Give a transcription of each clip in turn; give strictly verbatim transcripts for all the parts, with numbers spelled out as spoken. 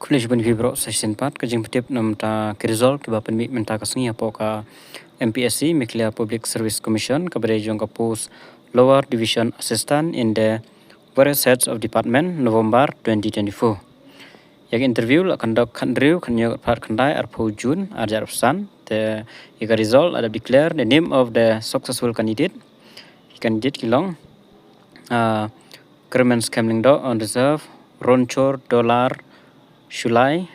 Khublei shibun ïa phi baroh sa shisien pat. Ka jingpyntip namar ki result kiba pynmih mynta ka sngi hapoh ka M P S C, Meghalaya Public Service Commission, kaba dei jong ka post Lower Division Assistant in the various heads of department, November twenty twenty-four. Ïa ka interview la conduct khathynriew, khathynñiew, khathynriew, khathynriew, arphew June arhajar arphew san. Te ïa ka result la dep declare. The name of the successful candidate. Candidate ki long, ah, Kyrmen Skhem Lyngdoh, unreserved, Ronchor Dolar Shullai,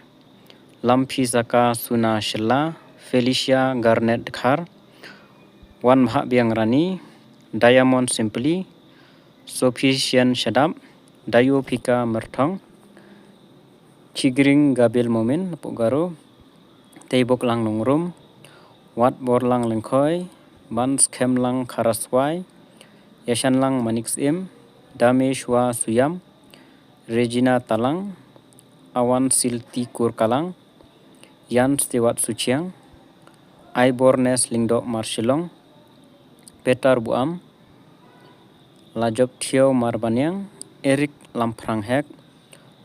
Lamphisaka Suna Shylla, Felicia Garnet Dkhar, Wanbhabiang Rani, Diamond Simply, Sophician Shadap, Dayuphika Myrthong, Chigring Gabil Momin, Garo, Teiboklang Nongrum, Watborlang Lyngkhoi, Banskemlang Kharaswai, Yashanlang Manik Syiem, Dameshwa Suyam, Regina Talang, Awan Silti Kurkalang, Yan Stewart Suchiang, Aibornes Lyngdoh Marshillong, Peter Buam, Lajop Thieu Marbaniang, Eric Lamphrang Hek,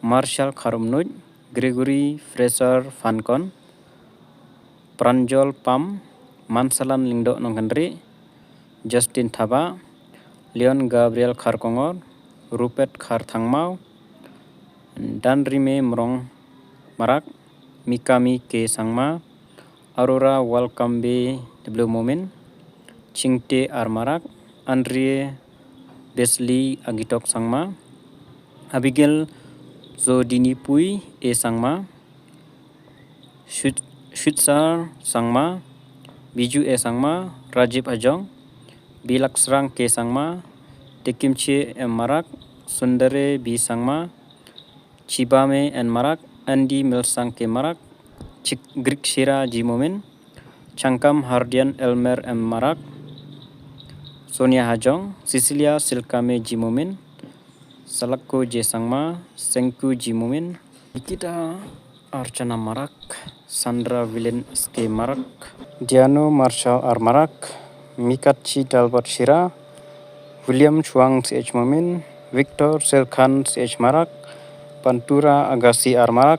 Marshall Kharumnuid, Gregory Fraser Fankon, Pranjol Pam, Mansalan Lyngdoh Nongkynrih, Justin Thabah, Leon Gabriel Kharkongor, Rupert Kharthangmau, Danrime Mrong Marak, Mikami K Sangma, Aurora Walkambe W Momin, Chingte R Marak, Andrea Besley Agitok Sangma, Abigail Zodinipui A Sangma, Shut-, Shutsar Sangma, Biju A Sangma, Rajib Hajong, Bilaksrang K Sangma, Tekimche M Marak, Sundare B Sangma, Chibame N Marak, Andy Milsang K Marak, Chik-, Grikshira G Momin, Changkam Hardian Elmer M Marak, Sonia Hajong, Cecilia Silkame G Momin, Salakko J Sangma, Sengku G Momin, Nikita Archana Marak, Sandra Vilin S K Marak, Diano Marshall R Marak, Mikachi Dalbert Shira, William Chuang C H Momin, Victor Selkhan C H Marak, Pantura Agassi R Marak,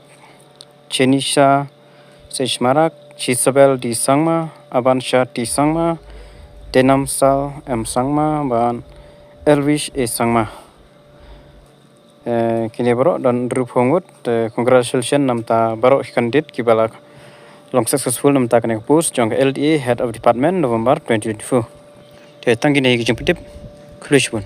Chenisha C H Marak, Chisabel D Sangma, Abansha T Sangma, Denamsal M Sangma, bad Elvish A Sangma. Eh, kine baroh don hynriewphew ngut, eh, congratulations namar baroh ki candidate kiba la long successful namar kane ka post jong ka L D A Head of Department November twenty twenty-four. Te tang kine ki jingpyntip. Khublei shibun.